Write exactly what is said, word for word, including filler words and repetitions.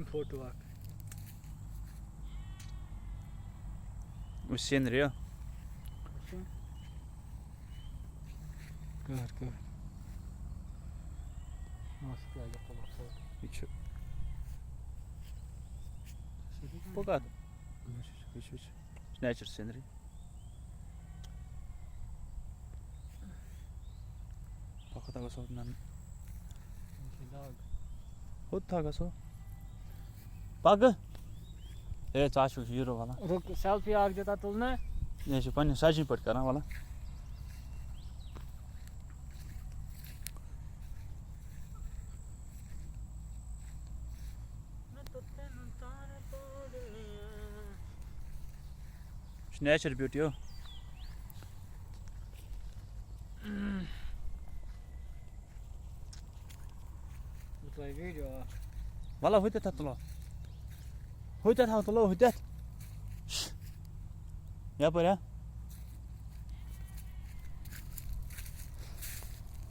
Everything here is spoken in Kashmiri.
فوٹو اکھ۔ وٕچھ سیٖنری۔ وٕچھ۔ کر، کر۔ مَس تہِ لَگہِ تُلُن فوٹو۔ یہِ چھُ۔ پوٚک اَتھ۔ وٕچھ، وٕچھ، وٕچھ، وٕچھ۔ یہِ چھُ نیچر سیٖنری۔ پَکھ کوٗتاہ گژھو نَن۔ یہِ چھِ دَگ۔ ہُتھ تھا گژھو۔ پَکھ۔ ہے، ژٕ ہا چھُکھ ہیٖرو وَلا۔ رُک، سیلفی اَکھ دِتہ تُلنہٕ۔ یہِ چھِ پنٛنہِ سَجہِ پٲٹھۍ کَران وَلا۔ یہِ چھُ نیچر بیوٹی ہو۔ بہٕ تُلہٕ ویٖڈیو اکھ۔ وَلہٕ ہُتٮ۪تھ ہا تُلو۔ ہُتٮ۪تھ ہا تُلو، ہُتٮ۪تھ۔ یَپٲرۍ ہا۔